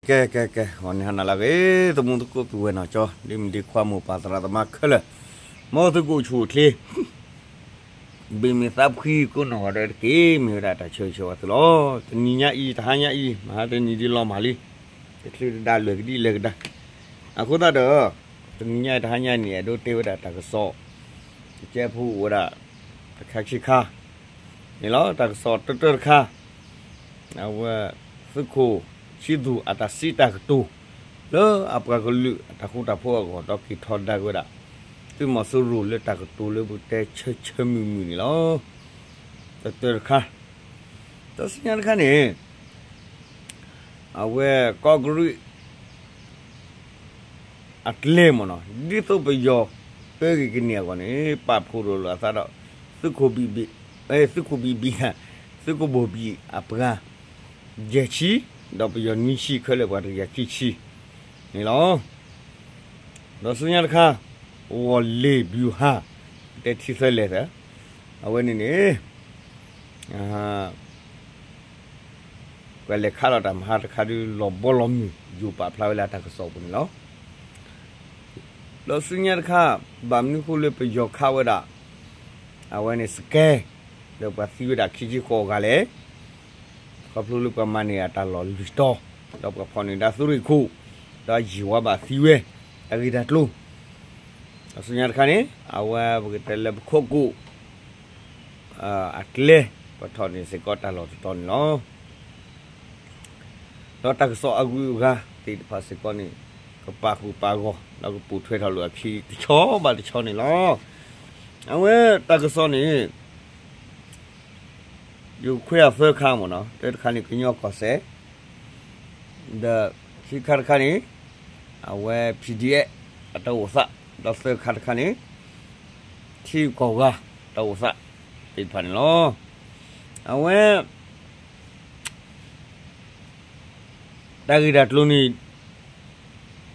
ကဲ ကဲ ကဲ ဂီၤန့ၣ်ဟါနၤလၢအဂ့ၤ သမူသကိးပုၢ်ဝဲၢ်နီၢ်ကၠီ ဒ်မုၢ်ဒ်ခွါ မိၢ်ပၢ်သရၣ်သမါခဲလၢာ်, မ်သုကအိၣ်ဆူၣ်အိၣ်ချ့ ဘ့ၣ်မ့ၢ်သးဖှံကိးနီၢ်ဂၤဒဲးတက့ၢ်. မ့ၢ်ဝဲဒၣ်တၢ်ဆၢဂ့ၤဆၢဝါသုလီၤ. တနံၤညါအံၤ တဟါညါအံၤ မဟါတနံၤဒ်လီၤမၢ်လံ, တချုးတဒါလဲၤကဒံလဲၤကဒါ. အဃိသတးဒီး တနံၤညါအံၤတဟါညါန့ၣ် အဲၣ်ဒိးတဲဝဲဒၣ်တၢ်ကစီၣ် ကကဲဖိအိၣ်ဝဲဒၣ် တခါခံခါန့ၣ်လီၤ. တၢ်ကစီၣ်တၢတၢတခါ အဝဲ သုးခိၣ်ဆံသူၣ်အတၢ်စံးတၢ်ကတိၤ လၢအပှၤကလုာ်အတၢ်ဃူတၢ်ဖိးအဂီၢ် ဒီးက့ၤထီဒါက့ၤဝဲဒၣ် သုးမီၤစိရိၤလၢတၢ်ကတိၤလၢပကတဲဆၢဆၢမုၢ်မုၢ်န့ၣ်လီၤ. တၢတၢတခါ တဆူညါတခါန့ၣ် အဝဲကီၢ်ကရံၣ် အကျဲမ့ၢ်နီၤ ဒ်သိးပယီၤပၢက့ၤကန့ၢ်အဂီၢ်န့ၣ် ပာ်ဖှိၣ်ရိၣ်လိာ်အသးဒီး သုးခိၣ်ဘံၣ်ဘံၣ် သုးခိၣ်ဘံၣ်ဘံၣ် သုးခိၣ်ဘိၣ်ဘံၣ်အပှၤ ယဲၢ်ဆံ ဒီးပယီၤနွံဆံခဲလၢာ်ပှၤတကယၤခံဆံန့ၣ်လီၤ. ဒီးဆူညါတခါ ဝီၤလ့ၣ်ဘျူၤဟၣ် တဲထံသၢလဲၣ်သၢ အဝဲန့ၣ်န့ၣ် ပှၤလဲၤခးလီၤတၢ်မဟါတခါဒုး လီၤဘီလီၤမုၢ် ယိၤပာ်ဖျါဝဲလၢအတၢ်ကစီၣ်ပူၤန့ၣ်လီၤ. ဒီးဆူညါတခါ ဘၣ်မနုၤဃိလၢပယီၤခးဝဲဒၣ် အဝဲန့ၣ်စကဲ ဒီးပှၤသံဝဲဒၣ်ခံဆံဃိးဂၤလဲၣ်. ခီဖျိလၢပှၤမၤန့ၢ်အတၢ်လီၢ်လွံၢ်တီၤ ဒီးပှၤဖီၣ်န့ၢ်ဒၣ်သုးရ့ၣ်ခိၣ် ဒီးယံာ်ဝါဘၣ်သံဝဲ တၢ်ဂ့ၢ်တၢ်ကျိၤ ဒီးဆူညါတခါန့ၣ် အဝဲပကတဲလၢပခိၣ်ကိၣ် အကျဲ ပထီၣ်န့ၢ်စ့ၢ်ကီးတၢ်လီၢ်တတီၤန့ၣ်လီၤ. ဒီးတၢ်ကစီၣ်အဂုၤအဂၤသ့ၣ်တဖၣ်စ့ၢ်ကီးန့ၣ် ကပာ်ဃုာ်ပာ်ဂီၢ် ဒီးကပိာ်ထွဲထီၣ်လိာ်အခံတဆီဘၣ်တဆီန့ၣ်လီၤ. အဝဲတၢ်ကစီၣ်န့ၣ် ယခွဲးအသၢခါမ့ၢ်နီၤ, တၢတခါန့ၣ် ကညီကီၢ်စဲၣ် ဒီးခံခါတခါန့ၣ် အဝဲ PDF အတၢ်အိၣ်သး, ဒီးသၢခါတခါန့ၣ် ထံဂုၤကီၢ်ဂၤတၢ်အိၣ်သးသ့ၣ်တဖၣ်န့ၣ်လီၤ. အဝဲ တၢ်ဂ့ၢ်တၢ်ကျိၤန့ၣ်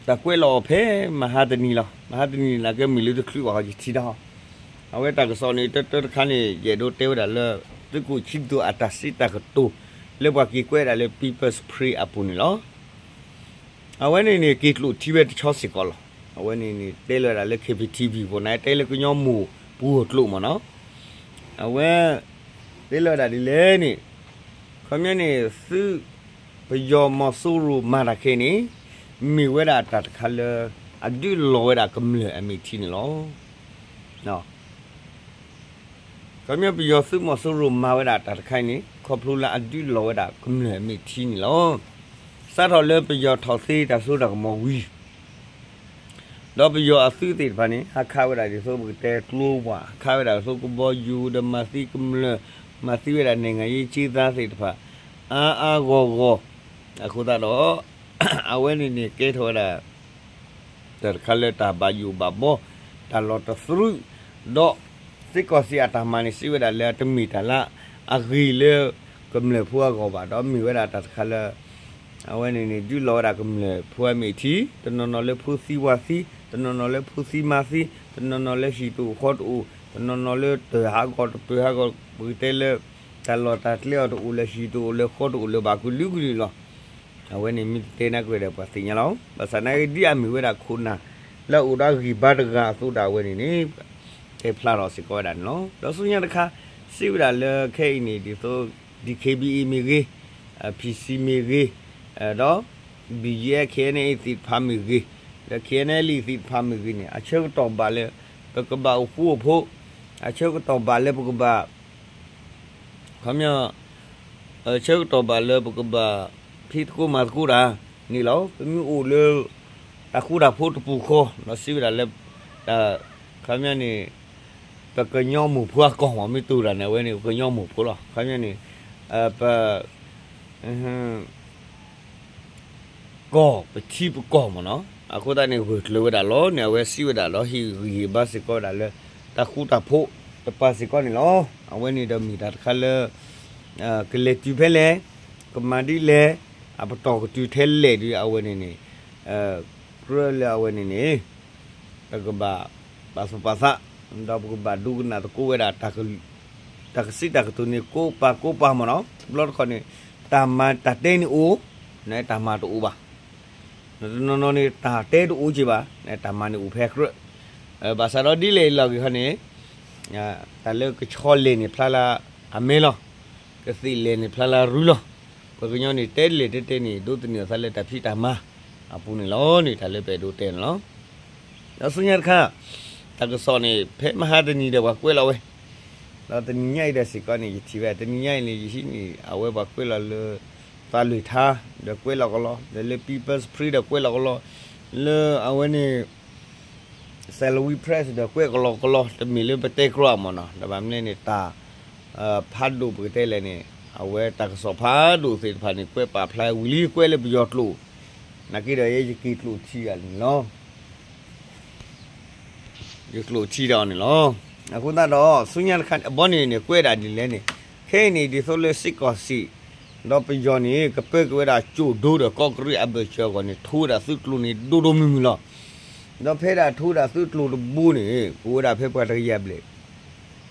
တၢ်ကွဲးလီၤအီၤဖဲမဟါတနံၤလီၤ. မဟါတနံၤန့ၣ်နာ်က့မ့ၢ်လၢတချုးဘၣ်ဃီယထံၣ်တၢ်ဟီ, အဝဲတၢ်ကစီၣ်န့ၣ် တၢတၢတခါန့ၣ် ယအဲၣ်ဒိးတဲဝဲဒၣ်လၢ သုးခိၣ်ဆံသူၣ်အတၢ်စံးတၢ်ကတိၤ လၢပှၤက့ၤကွဲးဒၣ်လၢ People's Spring အပူၤန့ၣ်လီၤ. အဝဲန့ၣ်န့ၣ် က့ၤကျိာ်ထံဝဲတဆီစ့ၢ်ကီးလီၤ. အဝဲန့ၣ်န့ၣ် တဲလၢဝဲဒၣ်လၢ KBTV ပူၤန့ၣ် တဲလၢကညီမိၢ်ပှိၤကျိာ်မ့ၢ်နီၤ. အဝဲ တဲလၢဝဲဒၣ်ဒ်လဲၣ်န့ၣ် ခီပညီန့ၣ် သုး ပယီၤမီၤစိရိၤမၤတၢ်ခဲအံၤန့ၣ် မ့ၢ်ဝဲဒၣ်တၢ်တခါလၢ အဒုးလီၤဝဲဒၣ်ကမျၢၢ်အမဲာ်ထံန့ၣ်လီၤ. ခီပညီပယီၤသုးမီၤစိရိၤမၤဝဲဒၣ်တၢ်တခါအံၤန့ၣ် ခီဖျိလၢအဒုးလီၤဝဲဒၣ်ကမျၢၢ်အမဲာ်ထံန့ၣ်လီၤ. စးထီၣ်လၢပယီၤထီၣ်သ့တၢ်စိတၢ်ကမီၤဝံၤ ဒီးပယီၤအသုးသ့ၣ်တဖၣ်န့ၣ် ဟးခးဝဲဒၣ်ဒ်သိးပကတဲကျိပှၤ, ဟးခးဝဲဒၣ်ဒ်သိးကဘီယူၤ ဒီးမၤသံကမျၢၢ်, မၤသံဝဲဒၣ် နိုင်ငံရေးအကျဉ်းသား သ့ၣ်တဖၣ် အါအါဂီၢ်ဂီၢ်, အဃိသတးဒီး အဝဲန့ၣ်န့ၣ်ကဲထီၣ်ဝဲဒၣ် တၢ်တခါလၢတၢ်ဘၣ်ယိၣ်ဘၣ်ဘီ, တၢ်လီၤတသရူး, ဒီး စ့ၢ်ကီးစ့ၢ်အတၢ်မၤန့ၣ် စံးဝဲဒၣ်လၢတမ့ၢ်တၢ်လၢအဂ့ၤလၢကမျၢၢ်ဖိအဂီၢ်ဘၣ်, ဒီးမ့ၢ်ဝဲဒၣ်တၢ်တခါလၢ အဝဲန့ၣ်န့ၣ် ဒုးလီၤဝဲဒၣ်ကမျၢၢ်ဖိအမဲာ်ထံ, တနီၤနီၤလၢဖိသံဝၤသံ, တနီၤနီၤလၢဖိသံမါသံ, တနီၤနီၤလၢဟံၣ်တအိၣ်ဃီတအိၣ်, တနီၤနီၤလၢတၢၢ်ဟးဂီၤတပၢၢ်ဟးဂီၤ, ပကတဲလၢ တၢ်လီၢ်တၢ်ကျဲအီၤတအိၣ်လၢၤ, ဟံၣ်တအိၣ်လၢၤ, ဃီတအိၣ်လၢၤဘၣ်ကလုာ်ကလုာ်လီၤ. အဝဲန့ၣ်မ့ၢ်တတဲနၤကွဲးဒီးပှၤသ့ၣ်ညါလီၤ. ဘၣ်ဆၣ်နာ်က့ဒ်အမ့ၢ်ဝဲဒၣ်ခိၣ်နၢ် လၢအအိၣ်ဒီးအဂံၢ်ဘါတဂၤအသိးဒၣ်ဝဲန့ၣ်န့ၣ် တဲဖျါထီၣ်စ့ၢ်ကီးဝဲဒၣ်န့ၣ်လီၤ. ဒီးဆူညါတခါ စံးဝဲဒၣ်လၢခဲအံၤန့ၣ် ဒ်သိး DKBA မ့ၢ်ဂ့ၤ, PC မ့ၢ်ဂ့ၤ, ဒီး BGF KNA သ့ၣ်တဖၣ်မ့ၢ်ဂ့ၤ, ဒီး KNLA သ့ၣ်တဖၣ်မ့ၢ်ဂ့ၤန့ၣ် အဆၢကတီၢ်ဘၣ်လၢ ပကဘၣ်အိၣ်ဃူအိၣ်ဖိး, အဆၢကတီၢ်ဘၣ်လၢပကဘၣ် ခီပညီ ဆၢကတီၢ်ဘၣ်လၢပကဘၣ် ဖံးသကိးမၤသကိးတၢ်န့ၣ်လီၤ. ပမ့ၢ်အိၣ်လၢ တၢ်ဃူတၢ်ဖိးတပူၤဃီ ဒီးစံးဝဲဒၣ်လၢ တၢ် ခီပညီန့ၣ် ပကညီမိၢ်ဖိအကီၢ်မး မ့ၢ်တူၢ်တၢ်န့ၣ် အဝဲန့ၣ် ပကညီမိၢ်ဖိလီၤ. ခီပညီန့ၣ် ပ ကီၢ်ပထံပကီၢ်မ့ၢ်နီၤ. အဃိသတးန့ၣ် ဂၢၢ်ကျၢၤဝဲဒၣ်လီၤန့ၣ် အဝဲစံးဝဲဒၣ်လီၤ ဟ့ၣ်ဂံၢ်ဟ့ၣ်ဘါစ့ၢ်ကီးဝဲဒၣ်လၢ တၢ်ဃူတၢ်ဖိးတပၤစ့ၢ်ကီးန့ၣ်လီၤ. အဝဲန့ၣ်ဒီးမ့ၢ်တၢ်တခါလၢ ကလဲၤတုၤဖဲလဲၣ်, ကမၤဒ်လဲၣ်, အပတီၢ်ကတုၤထဲလဲၣ်ဒီး အဝဲန့ၣ်န့ၣ် ကြၢးလၢအဝဲန့ၣ်န့ၣ် ပကဘၣ် ပာ်သူၣ်ပာ်သး, ဒီးပကဘၣ်ဒိကနၣ်သကိးဝဲဒၣ် တၢ်ကစံးတၢ်ကတိၤန့ၣ် ကိးပၤကိးပၤမ့ၢ်နီၤ. တဘျီတခီၣ်န့ၣ် တၢ်မၤတၢ်တဲန့ၣ်အိၣ်, တၢ်မၤတအိၣ်ဘၣ်. တနီၤနီၤန့ၣ် တၢ်တဲတအိၣ်က့ၤဘၣ်, တၢ်မၤန့ၣ်အိၣ်ဖဲကြၢး, ဘၣ်ဆၣ်ဒီးဒ်လဲၣ်လီၤဂ့ၤခီန့ၣ် တၢ်လၢကဆီလဲၣ်န့ၣ်ဖျါလၢအမဲလီၤ, ကသ့ၣ်လဲၣ်န့ၣ်ဖျါလၢအရူလီၤ. ပှၤကညီန့ၣ် တဲလဲၣ်တဲတဲန့ၣ် ဒိးသန့ၤအသးလၢတၢ်ဖံးတၢ်မၤအပူၤန့ၣ်လီၤန့ၣ် တၢ်လၢပအဲၣ်ဒိးတဲန့ၣ်လီၤ. ဒီးဆူညါတခါ တၢ်ကစီၣ်န့ၣ် ဖဲမဟါတနံၤဒီးပှၤကွဲးလီၤဝဲ, ဒီးတနံၤညါအံၤဒီးစ့ၢ်ကီးန့ၣ် ယထံၣ်ဝဲ တနံၤညါအံၤန့ၣ် ယဟံးန့ၢ်အဝဲပှၤကွဲးလီၤလၢ သးလွံၢ်ထါ ဒီးကွဲးလီၤကလီ, ဒီးလၢ People's Spring ဒီးကွဲးလီၤကလီ, လၢအဝဲန့ၣ် Salween Press ဒီးကွဲးကလီကလီ, တမ့ၢ်လၢပတဲကြီအမ့ၢ်နီၤ, ဒီးဘၣ်မနုၤန့ၣ် တၢ် ဖးဒိၣ်ပကတဲလဲၣ်န့ၣ် အဝဲတၢ်ကစီၣ်ဖးဒိၣ်သ့ၣ်တဖၣ်န့ၣ် ကွဲးပာ်ဖျါဝံၤလံ ကွဲးလၢပယီၤကျိာ်, နာ်က့ဒီးယဲယက့ၤကျိာ်ထံဂၤန့ၣ်လီၤ. ယကျိာ်ထံတအီၤန့ၣ်လီၤ. အဃိသတးဒီး ဆူညါတခါန့ၣ် အဘီန့ၣ်န့ၣ် ကွဲးဒၣ်ဒ်လဲၣ်န့ၣ်, ခဲအံၤန့ၣ် ဒ်သိးလၢစ့ၢ်ကီးစ့ၢ် ဒီးပယီၤန့ၣ် ကပၢက့ၤဝဲဒၣ်ကၠိၣ်ဒိဒီးကီးကရံးအဘၢၣ်စၢၤအဂီၢ်န့ၣ် ထိဝဲဒၣ်သုးကျိၤန့ၣ် ဒိၣ်ဒိၣ်မုၢ်မုၢ်လီၤ. ဒီးဖဲဒၣ်ထိဝဲဒၣ်သုးကျိၤတဘိန့ၣ် ကအိၣ်ဝဲဒၣ်ဖဲပှၤတကယၤဘျဲၣ်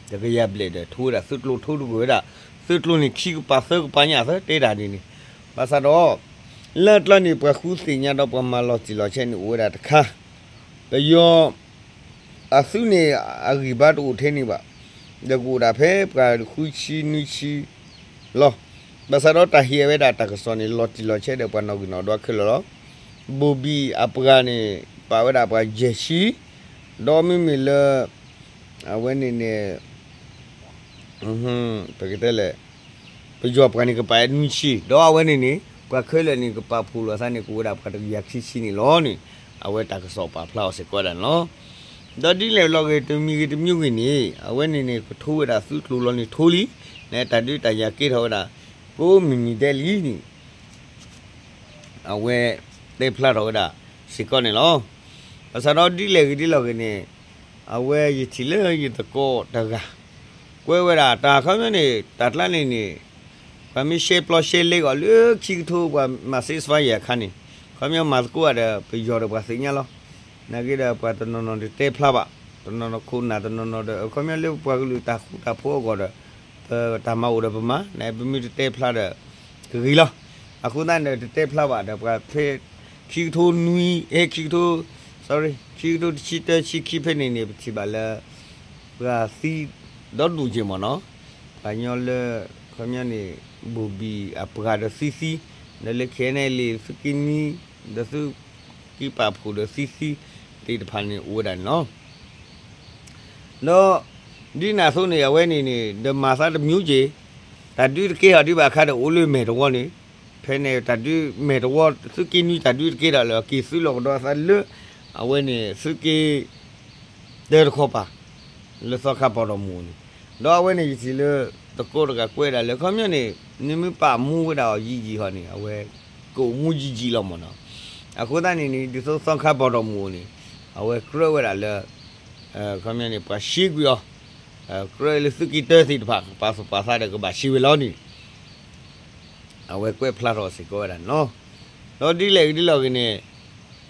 တကယၤဘျဲၣ်ဒီး ထိဝဲဒၣ်သုးကျိၤ ထိတကွံာ်ဝဲဒၣ် သုးကျိၤန့ၣ် ခံကပၤသၢကပၤညါသၢတဲတၢ်ဒ်န့ၣ်, ဘၣ်ဆၣ်ဒီး လၢအကျါန့ၣ် ပှၤဃုသ့ၣ်ညါဒီးပှၤမၤလီၤတံၢ်လီၤဆဲးန့ၣ် အိၣ်ဝဲဒၣ်တခါ, ပယီၤ အသုးန့ၣ် အဂံၢ်ဘါတအိၣ်ထဲန့ၣ်ဘၣ်, ဒီးကအိၣ်ဒၣ်ဖဲပှၤဃုဆံနွံဆံလီၤ. ဘၣ်ဆၣ်ဒီးတၢ်ဟ့ၣ်ဝဲဒၣ်တၢ်ကစီၣ်န့ၣ် လီၤတံၢ်လီၤဆဲးဒီးပှၤနီၣ်ဂံၢ်နီၣ်ဒွးခဲလၢာ်လီၤ. ဘိၣ်ဘံၣ်အပှၤန့ၣ် ပာ်ဝဲဒၣ်ပှၤယဲၢ်ဆံ, ဒီးမ့မ့ၢ်လၢ အဝဲန့ၣ်န့ၣ် ပကတဲလဲၣ် ပယီၤပှၤန့ၣ်ကပာ်နွံဆံ, ဒီးအဝဲန့ၣ်န့ၣ် ပှၤခဲလၢာ်န့ၣ် ကပာ်ဖှိၣ်လိာ်သးန့ၣ် ကအိၣ်ဝဲဒၣ်ပှၤတကယၤခံဆံန့ၣ်လီၤန့ၣ် အဝဲတၢ်ကစီၣ်ပာ်ဖျါအီၤစ့ၢ်ကီးဝဲဒၣ်န့ၣ်လီၤ. ဒီးဒ်လဲၣ်လီၤဂ့ၤ တမံၤဂ့ၤတမံၤဂ့ၤန့ၣ် အဝဲန့ၣ်န့ၣ် ကထိဝဲဒၣ်သုးကျိၤလီၤန့ၣ်ထိလံ, န့ၣ်တၢ်ဒုးတၢ်ယၤကဲထီၣ်ဝဲဒၣ် ကိးမံၤမံၤဒဲးလံန့ၣ် အဝဲတဲဖျါထီၣ်ဝဲဒၣ်စ့ၢ်ကီးန့ၣ်လီၤ. ဘၣ်ဆၣ်ဒီးဒ်လဲၣ်ဂ့ၤဒ်လဲၣ်ဂ့ၤန့ၣ် အဝဲယထံၣ်လၢယသကိးတဂၤ ကွဲးဝဲဒၣ်တၢ်ခီပညီန့ၣ် တၢ်ကျါန့ၣ်န့ၣ် ပှၤမ့ၢ်ရှဲပျီရှဲလဲကီးလၢခံကထိပှၤမၤ ceasefire အခါန့ၣ် ခီပညီမၤသကိးဒီးပယီၤဒီးပှၤသ့ၣ်ညါလီၤ. နာ်က့ဒီးပှၤတနီၤနီၤတတဲဖျါဘၣ်, တနီၤနီၤခိၣ်နၢ်တနီၤနီၤဒီး ခီပညီလၢပှၤကလုာ်တၢ်ဃူတၢ်ဖိးအဂီၢ်ဒီး ပတၢ်မၤအိၣ်ဒီးပမၤ နပမ့ၢ်တတဲဖျါဒီး ကဂ့ၤလီၤ. အဃိသတးန့ၣ် တတဲဖျါဘၣ်ဒီးပှၤဖဲ ခံကထိနွံ အဲ ခံကထိ sorry ခံကထိတဆံတၢဆံခံဖဲန့ၣ်န့ၣ် ပထံၣ်ဘၣ်လၢ ပှၤသံဒီဒူၣ်က့ၤမ့ၢ်နီၤ, ပှၤကညီလၢ ခီပညီန့ၣ် ဘိၣ်ဘံၣ်အပှၤဒီးသံသံ, ဒီးလၢ ခဲအံၤန့ၣ် လံာ်သုးက့နွံ ဒီးသုးက့ပာ်ဖှိၣ်ဒီးသံသံသ့ၣ်တဖၣ်န့ၣ်အိၣ်ဝဲဒၣ်န့ၣ်လီၤ. ဒီး ဒ်န့ၣ်အသိးန့ၣ် အဝဲန့ၣ်န့ၣ် ဒီးမၤသးတမံၤက့ၤ, တၢ်ဒုးတကဲထီၣ်ဒံးဘၣ်အခါဒီးအိၣ်လၢမဲာ်တဝီန့ၣ်, ဖဲန့ၣ်တၢ်ဒုးမဲာ်တဝီ သုးက့နွံတၢ်ဒုးတကဲထီၣ်လၢက့ၤသုးလီၢ်ကဒီးသးလၢ အဝဲန့ၣ် သုးက့ တၢတခီပၤ လၢသီခါပီၣ်ဒီမူၤန့ၣ်, ဒီးအဝဲန့ၣ်ယထံၣ်လၢ သကိးတဂၤကွဲးဒၣ်လၢ ခီပညီန့ၣ် နမ့ၢ်ပာ်မူဝဲဒၣ်အီၤယံာ်ယံာ်ဟီန့ၣ် အဝဲ ကအိၣ်မူယံာ်ယံာ်လီၤမ့ၢ်နီၤ. အဃိသတးန့ၣ်န့ၣ် ဒ်သိးသီခါပီၣ်ဒီမူၤန့ၣ် အဝဲကြၢးဝဲဒၣ်လၢ ခီပညီန့ၣ် ပှၤရှဲကွံာ်အီၤ, ကြၢးလၢသုးက့တၢသ့ၣ်တဖၣ် ပာ်သူၣ်ပာ်သးဒီးကဘၣ်ရှဲဝဲလီၤန့ၣ် အဝဲကွဲးဖျါထီၣ်စ့ၢ်ကီးဝဲဒၣ်န့ၣ်လီၤ. ဒီးဒ်လဲၣ်ဂ့ၤဒ်လဲၣ်ဂ့ၤန့ၣ်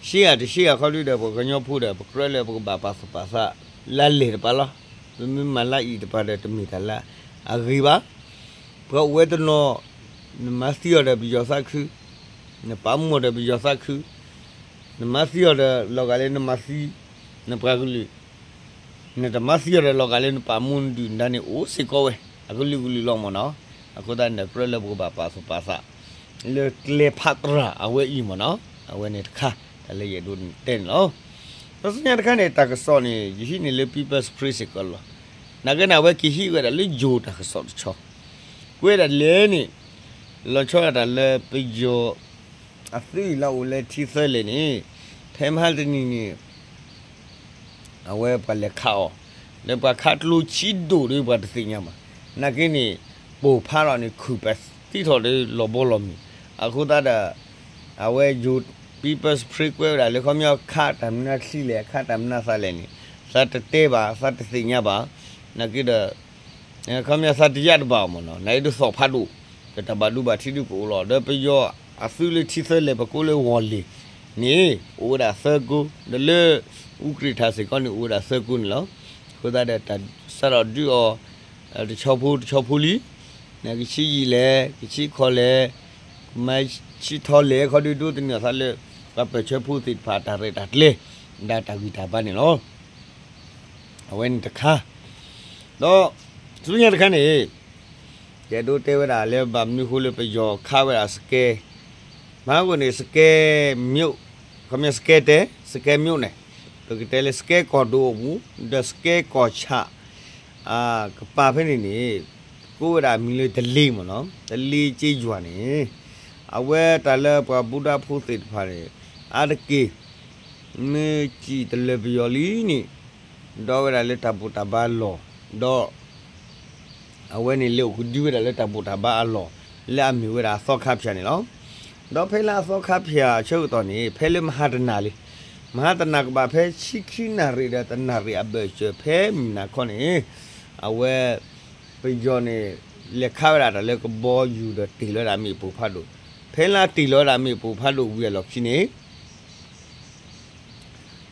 ရှဲဂၤတရှဲဂၤခီဒုဒီး ပှၤကညီဖိဒီး ပကြၢးလၢပကဘၣ်ပာ်သူၣ်ပာ်သး လၢလဲၣ်တပၤလီၤ. ပမ့ၢ်မၤလၢအံၤတပၤဒီး တမ့ၢ်တၢ်လၢအဂ့ၤဘၣ်. ပှၤအိၣ်ဝဲတနီၤ နမၤသံအီၤဒီးပယီၤသးခု, နပာ်မူအီၤဒီးပယီၤသးခု, နမၤသံအီၤဒီးလီၤဂာ်လၢနမၤသံ နပှၤကလုာ် နတမၤသံအီၤဒီးလီၤဂာ်လၢနပာ်မူနဒုၣ်နဒါန့ၣ် အိၣ်စ့ၢ်ကီးဝဲ အကလုာ်ကလုာ်လီၤမ့ၢ်နီၤ. အဃိသတးန့ၣ်ဒီး ကြၢးလၢပကဘၣ်ပာ်သူၣ်ပာ်သး လၢကျဲဖးတြၢ်အဝဲအံၤမ့ၢ်နီၤ. အဝဲန့ၣ်တခါ တၢ်လၢယအဲၣ်ဒိးတဲန့ၣ်လီၤ. ဒီးဆူညါတခါန့ၣ် တၢ်ကစီၣ်န့ၣ် ယဟံးန့ၢ်လၢ People's Spring စ့ၢ်ကီးလီၤ. နာ်က့န့ၣ် အဝဲက့ၤဟံးဝဲဒၣ်လၢယိၤတၢ်ကစီၣ်တဆီ ကွဲးဒၣ်လဲၣ်န့ၣ် လီၤဆီဒၣ်တၢ်လၢပယီၤ အသုးလၢအိၣ်လၢထံသၢလဲၣ်န့ၣ် ဖဲမဟါတနံၤန့ၣ် အဝဲပှၤလဲၤခးအီၤ, ဒီးပှၤခးကျိဆံးဒိၣ်ဒီးပှၤတသ့ၣ်ညါဘၣ်. နာ်က့န့ၣ် ပိာ်ဖးထီၣ်န့ၣ် ခုၣ်ပသံထီၣ်ဒီးလီၤဘီလီၤမုၢ်. အဃိသတးဒီး အဝဲယိၤ People's Spring ကွဲးဝဲဒၣ်လၢ ခီပညီခးတၢ်မနုၤချံလဲၣ် ခးတၢ်မနုၤသးလဲၣ်န့ၣ် သးတတဲဘၣ် သးတသ့ၣ်ညါဘၣ်. နာ်က့ဒီး ခီပညီသးတယာ်တဘၣ်အီၤမ့ၢ်နီၤ. နအဲၣ်ဒိးသီၣ်ဖးဒိၣ် ဒီးတၢ်ဘၣ်ဒိဘၣ်ထံးဒုကအိၣ်လီၤ. ဒီးပယီၤအသုးလၢထံသၢလဲၣ် ပကိးလၢဝီၤလ့ၤန့ၣ် အိၣ်ဝဲဒၣ်သၢကိ, ဒီးလၢအူကြ့ၣ်ထၣ်စ့ၢ်ကီးန့ၣ် အိၣ်ဝဲဒၣ်သၢကိန့ၣ်လီၤ. အဃိသတးဒီး တၢ်စးထီၣ်ဒုးအီၤ တဆီဖိတဆီဖိလံ, နကဆံးယံာ်လဲၣ် ကဆံးခီၣ်လဲၣ် ကမၤဆံးထီၣ်လဲၣ် ခီဒုဒိးသန့ၤအသးလၢ ပှၤပၢၢ်ဆၢဖိသ့ၣ်တဖၣ်အတၢ်ရဲၣ်တၢ်ကျဲၤ ဒၣ်တၢ်ဂံၢ်တၢ်ဘါန့ၣ်လီၤ. အဝဲန့ၣ်တခါ, ဒီးဆူညါတခါန့ၣ် ယအဲၣ်ဒိးတဲဝဲဒၣ်လၢဘၣ်မနုၤအဃိလၢပယီၤခးဝဲဒၣ်စကဲ, မဟါဂီၤန့ၣ် စကဲမ့ၣ်, ခီပညီစကဲတဲ, စကဲမ့ၣ်န့ၣ်, ပကတဲလၢစကဲကီၢ်ဒိၣ်အပူၤ, ဒီးစကဲကီၢ်ဆၣ် ကပၤဖဲန့ၣ်န့ၣ် ကိးဝဲဒၣ်မံၤလၢတလ့မ့ၢ်နီၤ, တလ့က့ယွၤန့ၣ်, အဝဲတၢ်လၢပှၤဘူၣ်ဒၣ်ဖိသ့ၣ်တဖၣ်န့ၣ် အါတက့ၢ် မ့ၢ်စံၣ်တလၢပယီၤလံန့ၣ် ဒီးဝဲဒၣ်လၢတၢ်ဘူၣ်တၢ်ဘါလီၢ်, ဒီး အဝဲန့ၣ်လဲၤအိၣ်ကဒုဝဲဒၣ်လၢတၢ်ဘူၣ်တၢ်ဘါအလီၢ် လၢအမ့ၢ်ဝဲဒၣ်အသီခါဖၠၣ်န့ၣ်လီၤ. ဒီးဖဲလၢအသီခါဖၠၣ်အဆၢကတီၢ်န့ၣ် ဖဲလၢမဟါတနၤလံ, မဟါတနၤကဘၣ်ဖဲဆံခံနၣ်ရံၣ်ဒီးတနၣ်ရံၣ်အဘၢၣ်စၢၤ ဖဲမုၢ်နၤခီန့ၣ် အဝဲ ပယီၤန့ၣ် လဲၤခးဝဲဒၣ်တၢ်လၢကဘီယူၤဒီးတ့ၢ်လီၤဝဲဒၣ်မ့ၣ်ပိၢ်ဖးဒိၣ်, ဖဲလၢအတ့ၢ်လီၤဝဲဒၣ်မ့ၣ်ပိၢ်ဖးဒိၣ်ဝံၤအလီၢ်ခံန့ၣ်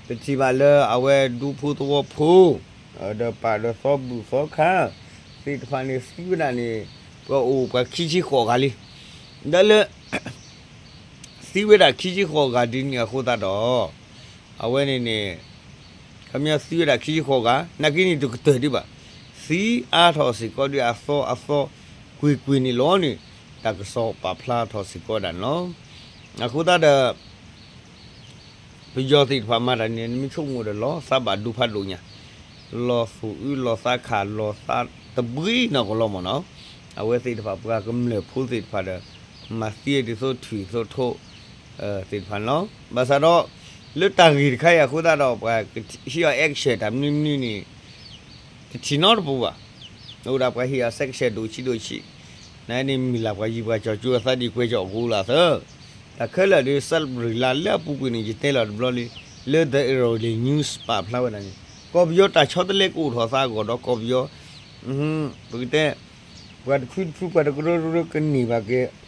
ပထံၣ်ဘၣ်လၢအဝဲဒူဖိသဝီဖိ ဒီးပာ်ဒီးသီဘူၣ်သီခါသ့ၣ်တဖၣ်န့ၣ် သံဝဲဒၣ်န့ၣ် ပှၤအိၣ်ပှၤခံဆံဃိးဂၤလံ. ဒီးလၢ သံဝဲဒၣ်ခံဆံဃိးဂၤဒ်န့ၣ်အဃိသတးဒီး အဝဲန့ၣ်န့ၣ် ခီပညီသံဝဲဒၣ်ခံဆံဃိးဂၤ နာ်က့န့ၣ်တကတၢၢ်ဒံးဘၣ်, သံအါထီၣ်စ့ၢ်ကီးဒ်အသီအသီကွ့ၢ်ကွ့ၢ်န့ၣ်လီၤန့ၣ် တၢ်ကစီၣ်ပာ်ဖျါထီၣ်စ့ၢ်ကီးဝဲဒၣ်န့ၣ်လီၤ. အဃိသတးဒီး ပယီၤသ့ၣ်တဖၣ်မၤတၢ်န့ၣ် နမ့ၢ်ဆိကမိၣ်ဒီးလီၤသးဘၣ်ဒိဖးဒိၣ်ညါ, လီၤသူၣ်အုးလီၤသးခးလီၤသးတဘှံးနီၢ်ကီၢ်လီၤမ့ၢ်နီၤ, အဝဲသ့ၣ်တဖၣ်ပှၤကမျၢၢ်ဖိသ့ၣ်တဖၣ်ဒီး မၤသံဒ်သိးထွံၣ်သိးထိး သ့ၣ်တဖၣ်န့ၣ်လီၤ. ဘၣ်ဆၣ်ဒီး လၢတၢ်ဂ့ၢ်တခါအံၤအဃိသတးဒီး ပှၤဟံးအီၤ action တၢ်မနုၤမနုၤန့ၣ် တထံၣ်နီတပူၤဘၣ်. အိၣ်ဒၣ်ပှၤဟ့ၣ်အီၤ sanction ဒိၣ်ဆံးဒိၣ်ဆံး, နန့ၣ်မ့ၢ်လၢပှၤယံၤပှၤကၠီၤကၠိအသးဒ်ကွဲးကၠီၤအကိလၢသၢ, တၢ်ခဲလၢာ်ဒီး စးရ့လးလၢအပူၤကွံာ်န့ၣ် ယတဲလီၤတဘျီလံ, လၢ The Irrawaddy News ပာ်ဖျါဝဲဒၣ်န့ၣ် ကီၢ်ပယီၤတၢ်ဆီတလဲကအိၣ်ထီၣ်သးအဂီၢ်ဒီးကီၢ်ပယီၤ ပကတဲ ပှၤတဖုတဖု ပှၤတကရၢကရၢကန့ၢ်ဘၣ်က့ၤ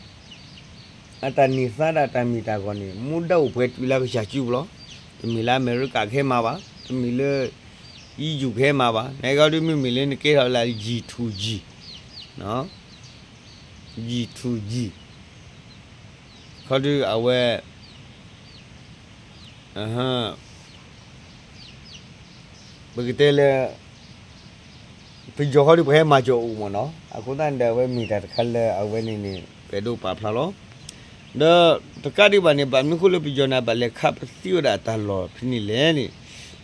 အတၢ်န့ၢ်သါဒၣ်တၢ်မ့ၢ်တၢ်ဂီၢ်န့ၣ် မူဒါအိၣ်ပှဲၤတုၤလၢကစၢ်စုပူၤလီၤ. တမ့ၢ်လၢအမဲရကၤကဟဲမၤဘၣ်, တမ့ၢ်လၢ EU ကဟဲမၤဘၣ်, နကီဒုမ့မ့ၢ်လၢနကဲထီၣ်လၢ G to G, G to G ခီဒုအဝဲ ပကတဲလၢ ပယီၤဃီဒီးပှၤဟဲမၤစၢၤအိၣ်မ့ၢ်နီၤ, အဃိသတးန့ၣ်ဒီး အဝဲမ့ၢ်တၢ်တခါလၢအဝဲန့ၣ်န့ၣ် ပအဲၣ်ဒိးပာ်ဖျါလီၤ. ဒီးတကးဒံးဘၣ်န့ၣ် ဘၣ်မနုၤဃိလၢပယီၤန့ၣ် ဘၣ်လဲၤခးပသံဝဲဒၣ်တၢ်လီၢ်ဖဲန့ၣ်လဲၣ်န့ၣ်,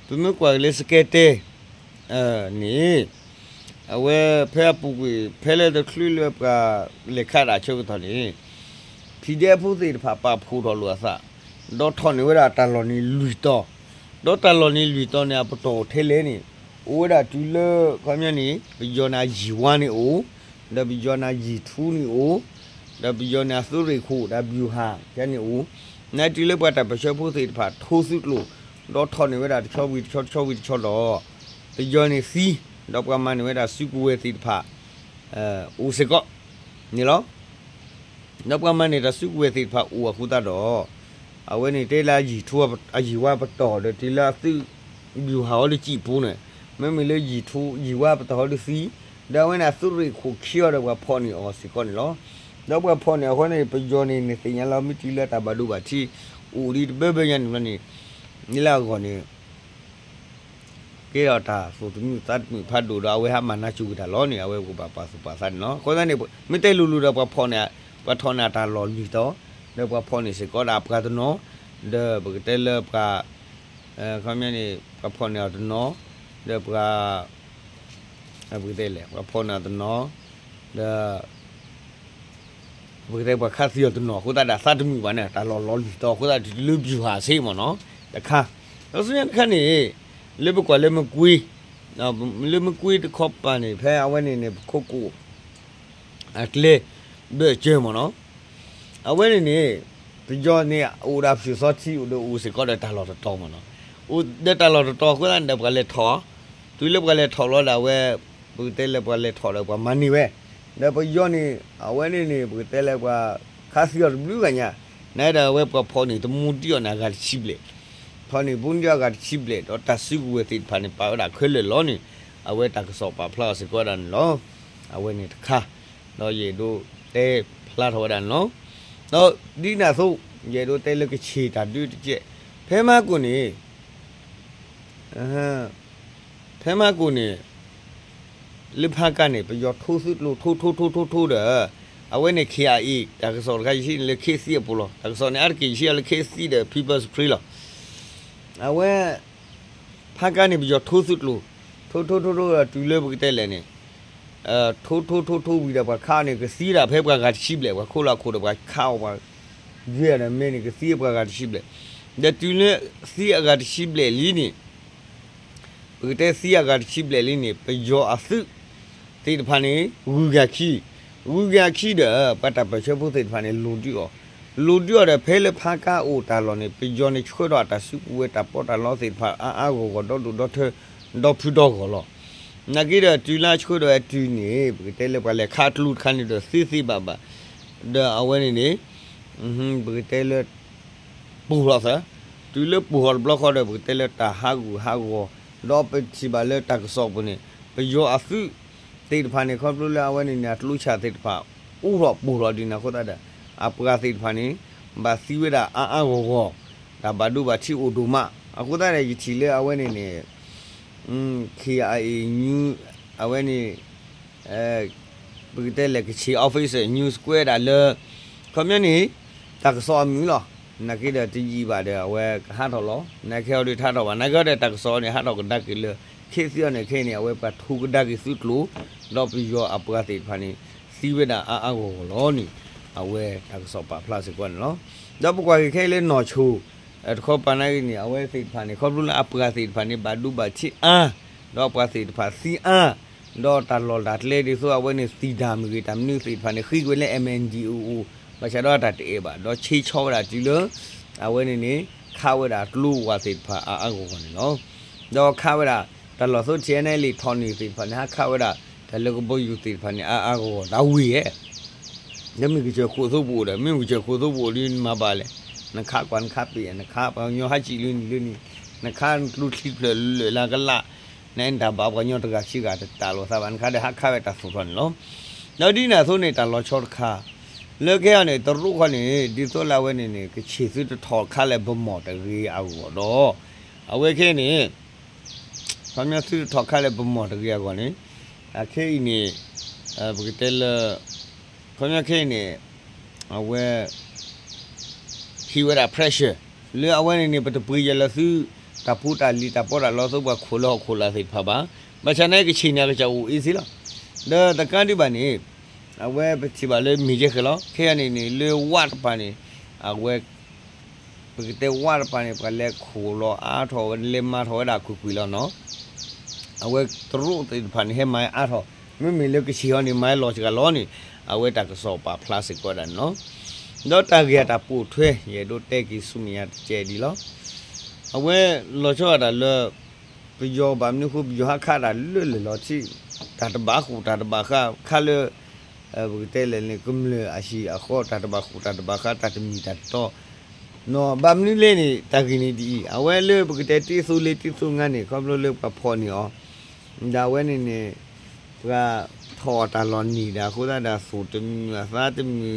ပမ့ၢ်ကွၢ်က့ၤလၢစကဲတဲ န့ၣ် အဝဲဖဲအပူၤကွံာ် ဖဲလၢတချုးလၢပှၤလဲၤခးတၢ်အဆၢကတီၢ်န့ၣ် PDF ဖိသ့ၣ်တဖၣ်ပာ်ဖှိၣ်ထီၣ်လိာ်အသး, ဒီးထီၣ်န့ၢ်ဝဲဒၣ်တၢ်လီၢ်န့ၣ်လွံၢ်တီၤ, ဒီးတၢ်လီၢ်န့ၣ်လွံၢ်တီၤန့ၣ် အပတီၢ်ထဲလဲၣ်န့ၣ် အိၣ်ဝဲဒၣ်တုၤလၢ ခီပညီန့ၣ် ပယီၤန့ၣ်ယံၤဝါန့ၣ်အိၣ်, ဒီးပယီၤန့ၣ်ယံၤထူန့ၣ်အိၣ်, ဒီးပယီၤန့ၣ်အသုးရ့ၣ်ခိၣ်ဒီး ဗျူဟာ န့ၣ်အိၣ်, နာ်တုၤလၢပှၤတၢ်ပၢၢ်ဆၢဖိသ့ၣ်တဖၣ်ထိသုးကျိၤ, ဒီးထီၣ်န့ၢ်ဝဲဒၣ်တဆီဝံၤတဆီ တဆီဝံၤတဆီဒီး ပယီၤန့ၣ်သံ, ဒီးပှၤမၤန့ၢ်ဝဲဒၣ်စုကဝဲၤသ့ၣ်တဖၣ် အိၣ်စ့ၢ်ကီး န့ၣ်လီၤ. ဒီးပှၤမၤန့ၢ်တၢ်စုကဝဲၤသ့ၣ်တဖၣ်အိၣ်အဃိသတးဒီး အဝဲန့ၣ်တဲလၢယံၤထူ အယံၤဝါပတီၢ်ဒီးတုၤလၢအသုး ဗျူဟာ ဟီဒုးစံၣ်ပူၤန့ၣ်, မ့မ့ၢ်လၢယံၤထူယံၤဝါပတီၢ်ဟီဒုးသံ, ဒီးအဝဲန့ၣ်အသုးရ့ၣ်ခိၣ်ခံအီၤဒီး ပှၤဖီၣ်န့ၢ်အီၤစ့ၢ်ကီးန့ၣ်လီၤ. ဒီးပှၤဖီၣ်န့ၢ်အဃိန့ၣ် ပယီၤန့ၣ် နသ့ၣ်ညါလီၤ မ့ၢ်တုၤလၢတၢ်ဘၣ်ဒိဘၣ်ထံး အိၣ်ဒံးတဘၢဘၢညါန့ၣ်ဘျီန့ၣ် န့ၣ်လၢအဂီၢ်န့ၣ် ကဲထီၣ်တၢ်သူၣ်တမုာ်သးတမုာ်ဖးဒိၣ်ဒီး အဝဲဟးမၤနၢ်စူၤက့ၤတၢ်လီၤန့ၣ် အဝဲကဘၣ်ပာ်သူၣ်ပာ်သးန့ၣ်လီၤ. အဃိသတးန့ၣ် မ့ၢ်တဲလိၤလိၤဒီး ပှၤဖီၣ်န့ၢ်, ပှၤထီၣ်န့ၢ်အတၢ်လီၢ်လွံၢ်တီၤ, ဒီးပှၤဖီၣ်န့ၢ်စ့ၢ်ကီးဒၣ်အပှၤတနီၤ, ဒီးပကတဲလၢပှၤ ခီပညီန့ၣ် ပှၤဖီၣ်န့ၢ်အီၤတနီၤ, ဒီးပှၤ ပကတဲလဲၣ် ပှၤဖီၣ်န့ၢ်အီၤတနီၤ, ဒီး ပကတဲပှၤခးသံအီၤတနီၤအဃိသတးဒီး သးတမုာ်ဘၣ်န့ၣ် တၢ်လီၢ်လီၤလွံၢ်တီၤအဃိသတးဒီး တုၤလၢ ဗျူဟာ စ့ၢ်ကီးမ့ၢ်နီၤ, တခါ, ဒီးဆူညါတခါန့ၣ် လၢပကွၢ်လၢမကွ့, လၢမကွ့တခီပၤန့ၣ် ဖဲအဝဲန့ၣ်န့ၣ် ပခိၣ်ကိၣ် အကျဲ ဘၢၣ်စၢၤမ့ၢ်နီၤ, အဝဲန့ၣ်န့ၣ် ပယီၤန့ၣ် အိၣ်ဒီးဖၠူၣ်သီထံ အိၣ်ဒီးအိၣ်စ့ၢ်ကီးဒီးတၢ်လီၢ်တတီၤမ့ၢ်နီၤ, အိၣ်ဒီးတၢ်လီၢ်တတီၤအဃိသတးန့ၣ်ဒီး ပှၤလဲၤထီၣ်, တုၤလၢပှၤလဲၤထီၣ်လီၤဒီးအဝဲ ပကတဲလၢပှၤလဲၤထီၣ်ဒီးပှၤမၤန့ၢ်ဝဲ, ဒီးပယီၤန့ၣ် အဝဲန့ၣ်န့ၣ် ပကတဲလၢပှၤခးသံအီၤတဘျုးဂၤညါ, နာ်ဒီးအဝဲပှၤဖီၣ်န့ၢ်တမူဒံးအီၤန့ၣ် အဂၤတဆံဘျဲၣ်, ဖီၣ်န့ၢ်တမူဒံးအီၤအဂၤတဆံဘျဲၣ် ဒီးတၢ်စုကဝဲၤသ့ၣ်တဖၣ်န့ၣ် ပာ်ဝဲဒၣ်ခဲလၢာ်လီၤန့ၣ်, အဝဲတၢ်ကစီၣ်ပာ်ဖျါအီၤစ့ၢ်ကီးဝဲဒၣ်န့ၣ်လီၤ. အဝဲန့ၣ်တခါ, ဒီးယအဲၣ်ဒိးတဲဖျါထီၣ်ဝဲဒၣ်န့ၣ်လီၤ. ဒီးဒ်န့ၣ်အသိး ယအဲၣ်ဒိးတဲလၢကဆ့ၣ်တၢ်ဒုးတကဲး, ဖဲမၤကိၣ်န့ၣ် ဖဲမၤကိၣ်န့ၣ် လၢဖါကါန့ၣ် ပယီၤထိသုးကျိၤ ထိထိထိထိထိဒီး အဝဲန့ၣ် ခ့ၣ်အါအ့ၣ် တၢ်ကစီၣ်တခါ ယဟံးန့ၢ်လၢခ့သံအပူၤလီၤ. တၢ်ကစီၣ်န့ၣ် အါတက့ၢ်ယဟံးအီၤလၢခ့သံဒီး People's Spring လီၤ. အဝဲ ဖါကါန့ၣ် ပယီၤထိသုးကျိၤ ထိထိထိထိဒီး တုၤလၢပကတဲလဲၣ်န့ၣ် ထိထိထိထိဝံၤဒီး ပှၤခးအီၤန့ၣ် ကသံဒၣ်ဖဲပှၤဂၤတဆံဘျဲၣ်, ပှၤခိၣ်လီၤခိၣ်ဒီး ပှၤခးအီၤ ပှၤယွဲအီၤဒီး မ့ၢ်န့ၣ် ကသံပှၤဂၤတဆံဘျဲၣ်, ဒီးတုၤလၢသံအဂၤတဆံဘျဲၣ်လံန့ၣ် ပကတဲသံအဂၤတဆံဘျဲၣ်လံန့ၣ် ပယီၤအသုးသ့ၣ်တဖၣ်န့ၣ် ဂုၤက့ၤအခံ, ဂုၤက့ၤအခံဒီး ပှၤတၢ်ပၢၢ်ဆၢဖိသ့ၣ်တဖၣ်န့ၣ် လိၤဒုးအီၤ, လိၤဒုးအီၤဒီး ဖဲလၢဖါကါအိၣ်တၢ်လီၢ်န့ၣ် ပယီၤန့ၣ်ဆှၢထီၣ်အတၢ်စုကဝဲၤ တၢ်ပီးတၢ်လီသ့ၣ်တဖၣ် အါအါဂီၢ်ဂီၢ် ဒီဒိၣ်ဒီထၢ ဒီဖုဒီဂီၢ်လီၤ. နာ်က့ဒီး တုၤလၢဆှၢထီၣ်ဝဲတုၤန့ၣ် ပကတဲလၢပှၤလဲၤခးကျိတခါန့ၣ်ဒီး သ့သ့ဘၣ်ဘၣ် ဒီးအဝဲန့ၣ်န့ၣ် ပကတဲလၢ ပူၤထီၣ်သၢ, တုၤလၢပူၤထီၣ်တဘျီဃီဒီး ပကတဲလၢတၢ်ဟးဂူာ်ဟးဂီၤ, ဒီးပထံၣ်ဘၣ်လၢတၢ်ကစီၣ်ပူၤန့ၣ် ပယီၤအသုးသ့ၣ်တဖၣ်န့ၣ် ခီဖျိလၢအဝဲန့ၣ်န့ၣ် အကျိဆၣ်သ့ၣ်တဖၣ် အိၣ်ထီၣ်ပူၤထီၣ်ဒ်န့ၣ်အဃိသတးဒီး အပှၤသ့ၣ်တဖၣ်န့ၣ် ဘၣ်သံဝဲဒၣ်အါအါဂီၢ်ဂီၢ်, တၢ်ဘၣ်ဒိဘၣ်ထံးအိၣ်ဒိၣ်မး, အဃိသတးဒီး ယထံၣ်လၢအဝဲန့ၣ်န့ၣ် ခ့ၣ်အါအ့ၣ် အဝဲန့ၣ် ပကတဲလဲၣ် ကဆ့ၣ် office news ကွဲးဒၣ်လၢ ခီပညီန့ၣ် တၢ်ကစီၣ်အမုာ်လီၤ. နာ်က့ဒီးတယံာ်ဘၣ်ဒီး အဝဲကဟးထီၣ်လီၤ. နာ်က့အီၤဒီးတဟးထီၣ်ဘၣ်. နာ်က့အီၤဒီးတၢ်ကစီၣ်န့ၣ် ဟးထီၣ်ကဒါက့ၤလၢ ခ့သံအီၤန့ၣ် ခဲအံၤန့ၣ် အဝဲပှၤထိကဒါက့ၤသုးကျိၤ, ဒီးပယီၤအပှၤသ့ၣ်တဖၣ်န့ၣ် သံဝဲဒၣ်အါအါဂီၢ်ဂီၢ်လီၤန့ၣ် အဝဲတၢ်ကစီၣ်ပာ်ဖျါစ့ၢ်ကီးန့ၣ်လီၤ. ဒီးပကွၢ်က့ၤခဲအံၤလၢနီၢ်ဆိၣ် တခီပၤနာ်က့န့ၣ် အဝဲသ့ၣ်တဖၣ်န့ၣ် ခီဖျိလၢအပှၤသ့ၣ်တဖၣ်န့ၣ် ဘၣ်ဒိဘၣ်ထံးအါ, ဒီးအပှၤသ့ၣ်တဖၣ်သံအါ, ဒီးတၢ်လီၢ်တၢ်ကျဲဒ်သိးအဝဲန့ၣ် သံၣ်တၢ်မ့ၢ်ဂ့ၤ တၢ်မနုၤသ့ၣ်တဖၣ်န့ၣ် ဃ့က့ၤဝဲလၢ M N D O O ဘၣ်ဆၣ်ဒီးအတၢ်တအဲၣ်ဘၣ် ဒီးဆ့ဆီဝဲဒၣ်တုၤလၢ အဝဲန့ၣ်န့ၣ် ခးဝဲဒၣ်ကျိဝဲသ့ၣ်တဖၣ်အါအါဂီၢ်ဂီၢ်န့ၣ်လီၤ. ဒီးခးဝဲဒၣ် တၢ်လီၢ်သိ T N L A ထီၣ်န့ၢ်သ့ၣ်တဖၣ်န့ၣ် ဟးခးဝဲဒၣ် တၢ်လၢကဘီယူၤသ့ၣ်တဖၣ်န့ၣ် အါအါဂီၢ်ဂီၢ် တၢ်ဝံၤဧါ ဒီးမ့ၢ်ကစၢၢ်ခိၣ်သိပအိၣ်ဒီး မ့ၢ်ကစၢၢ်ခိၣ်သိပအိၣ်ဒီး နမၤဘၣ်လဲၣ်, နခးကွၢ်နခးပ့ၤ နခးပှၤကညီဟးစံးလၢနံၤလၢနံၤ, နခးနကျိချံတဖျၢၣ်လၢာ်လၢကလး, နအဲၣ်တၢ်ဘၣ်ပှၤကညီတဂၤခံဂၤတတၢ်လိာ်သးဘၣ် နခးဒီးဟးခးဝဲတၢ်သိၣ်ထီၣ်န့ၣ်လီၤ. ဒီးဒ်န့ၣ်အသိးန့ၣ် တၢ်လီၤဆီတခါ လၢခဲအံၤန့ၣ် တရူးခီန့ၣ် ဒ်သိးလၢအဝဲန့ၣ်န့ၣ် ကဆ့ၣ်သုတထီၣ်ခါလၢပမီၢ်တဂ့ၤအဂီၢ်ဒီး အဝဲခဲအံၤန့ၣ် ခီပညီသုတထီၣ်ခါလၢပမီၢ်တဂ့ၤအဂီၢ်န့ၣ် အခဲအံၤန့ၣ် ပကတဲလၢ ခီပညီခဲအံၤန့ၣ် အဝဲ ဟံးဝဲဒၣ် pressure လၢအဝဲန့ၣ်န့ၣ် ပတပှ့ၤယဲၢ်လၢသု တၢ်ဖိတၢ်လံၤတၢ်ပီးတၢ်လီသိးပှၤခိၣ်လၢဟီၣ်ခိၣ်လာ်သ့ၣ်တဖၣ်ဘၣ်. ဘၣ်ဆၣ်န့ၣ်ကဆ့ၣ်န့ၣ် အကစၢ်အိၣ်အ့ၣ်စ့လီၤ. ဒီးတကးဒံးဘၣ်န့ၣ် အဝဲပထံၣ်ဘၣ်လၢမ့ၢ်ယဲၢ်ဃဲၤလီၤ. ခဲအံၤန့ၣ်န့ၣ် လၢဝးတပၤန့ၣ် အဝဲ ပကတဲဝးတပၤန့ၣ် ပှၤလဲၤခိၣ်လီၤအါထီၣ်ဝဲ လဲၤမၤထီၣ်ဝဲဒၣ်ကွ့ၢ်ကွ့ၢ်လီၤနီၤ. အဝဲတရူးသ့ၣ်တဖၣ်န့ၣ် ဟဲမၤအါထီၣ်, မ့မ့ၢ်လၢကဆ့ၣ်အီၤန့ၣ် မၤလီၤစှၤလီၤန့ၣ် အဝဲတၢ်ကစီၣ်ပာ်ဖျါစ့ၢ်ကီးဒၣ်န့ၣ်လီၤ. ဒီးတၢ်ဂ့ၢ်အတၢ်ပိာ်ထွဲ ယအဲၣ်ဒိးတဲက့ၤဆူမဲာ်ညါတကဲးဒ်လီၤ. အဝဲလီၤဆီဒၣ်တၢ်လၢ ပယီၤဘၣ်မနုၤဃိ ပယီၤဟးခးတၢ်လၢလၢာ်လီၤထံး, တၢ်တဘၣ်ဃူတၢ်တဘၣ်ဃး ခးလၢ ပကတဲလဲၣ်န့ၣ် ကမျၢၢ်အဟံၣ်အဃီ တၢ်တဘၣ်ဃူတၢ်တဘၣ်ဃး တၢ်တမံၤတၢ်တတီ နီၤ ဘၣ်မနုၤလဲၣ်န့ၣ် တၢ်ဂ့ၢ်န့ၣ်ဒ်အံၤ အဝဲလၢပကတဲတ့သိလ့တ့သိငါန့ၣ် ခီဖျိလၢပှၤဖီၣ်န့ၢ်အီၤ ဒီးအဝဲန့ၣ်န့ၣ် ပှၤထီၣ်အီၤတၢ်လီၢ်နံၤဒီး အဃိသတးဒီး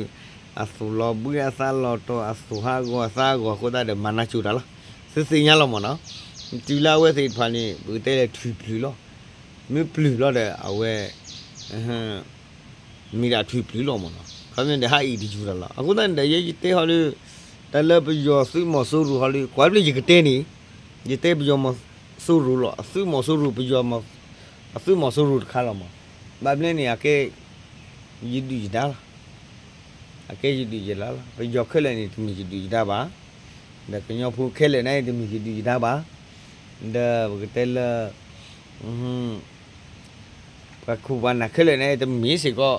အသိၣ်တမုာ်အသးတမုာ် အသိၣ်လီၤဘှံးအသးလီၤတီၤ အသိၣ်ဟးဂီၤအသးဟးဂီၤအဃိသတးဒီး မၤနၢ်ကၠိတၢ်လီၤ. သုသ့ၣ်ညါလီၤမ့ၢ်နီၤ. တုၤလၢအဝဲသ့ၣ်တဖၣ်န့ၣ် ပကတဲလၢထွံၣ်ပျုၢ်လီၤ. မ့ၢ်ပျုၢ်လီၤဒီး အဝဲ မ့ၢ်ဒၣ်ထွံၣ်ပျုၢ်လီၤမ့ၢ်နီၤ. ခီပညီဒီးဟးအံၤတယူၤတၢ်လီၤ. အဃိသတးန့ၣ်ဒီး ယဲယတဲဟီဒုး တၢ်လၢပယီၤသုးမီၤစိရိၤဟီဒုး ကွၢ်ဘျီယကတဲန့ၣ် ယတဲပယီၤမီၤစိရိၤလီၤ. အသုးမီၤစိရိၤ ပယီၤ အသုးမီၤစိရိၤတခါလီၤမး. ဘၣ်ဘျီန့ၣ် အကဲ ယဒုၣ်ယဒါလီၤ. အကဲယဒုၣ်ယဒါလီၤ. ပယီၤခဲလၢာ်န့ၣ် တမ့ၢ်ယဒုၣ်ယဒါဘၣ်. ဒီးကညီဖိခဲလၢာ်န့ၣ် တမ့ၢ်ယဒုၣ်ယဒါဘၣ်. ဒီးပကတဲလၢ ပှၤခိၣ်ပှၤနၢ်ခဲလၢာ်န့ၣ် တမ့ၢ်စ့ၢ်ကီး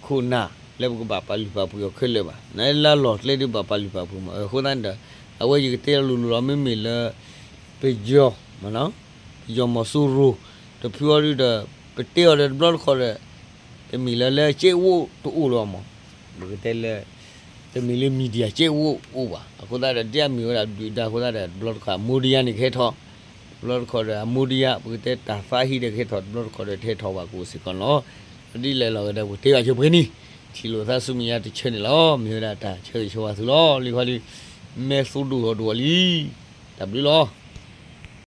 ခိၣ်နၢ်လၢပကဘၣ်ပာ်လုၢ်ပာ်ပှ့ၤအီၤခဲလၢာ်ဘၣ်. နလၢလီၢ်ကျဲဒုးဘၣ်ပာ်လုၢ်ပာ်ပှ့ၤမး. အဃိသတးန့ၣ်ဒီး အဝဲယကတဲလိၤလိၤလီၤ မ့မ့ၢ်လၢ ပယီၤ ပယီၤမီၤစိရိၤ တဖုအီၤဒုးဒီး ပတဲအီၤဒီးတဘျီတခီၣ်ဒီး တမ့ၢ်လၢလၢကဲအိၣ်တအိၣ်လီၤမး. ပကတဲလၢ တမ့ၢ်လၢ media ကဲအိၣ်အိၣ်ဘၣ်. အဃိသတးဒီး ဒ်အမ့ၢ်ဝဲဒၣ်ဒုၣ်ဒါအဃိသတးဒီး တဘျီတခီၣ် အ media န့ၣ်ကဟဲထီၣ်, တဘျီတခီၣ်ဒီး အ media ပကတဲတၢ်သးဟံးဒီးကဟဲထီၣ် တဘျီတခီၣ်ဒီးတဟဲထီၣ်ဘၣ်ကအိၣ်စ့ၢ်ကီးန့ၣ်လီၤ. ဒ်လဲၣ်လီၤဝဲဒီး ပကတဲဘၣ်ဆိပှဲၤန့ၣ် ထံၣ်လိာ်သးဆူမဲာ်ညါတဆၢန့ၣ်လီၤ. မ့ၢ်ဝဲဒၣ်တၢ်ဆၢဂ့ၤဆၢဝါသုလီၤ. လံၤခီလံ မဲာ်သူၣ်ဒိၣ်ထီၣ်ဒိၣ်လံ. တၢ်ဘျုးလီၤ.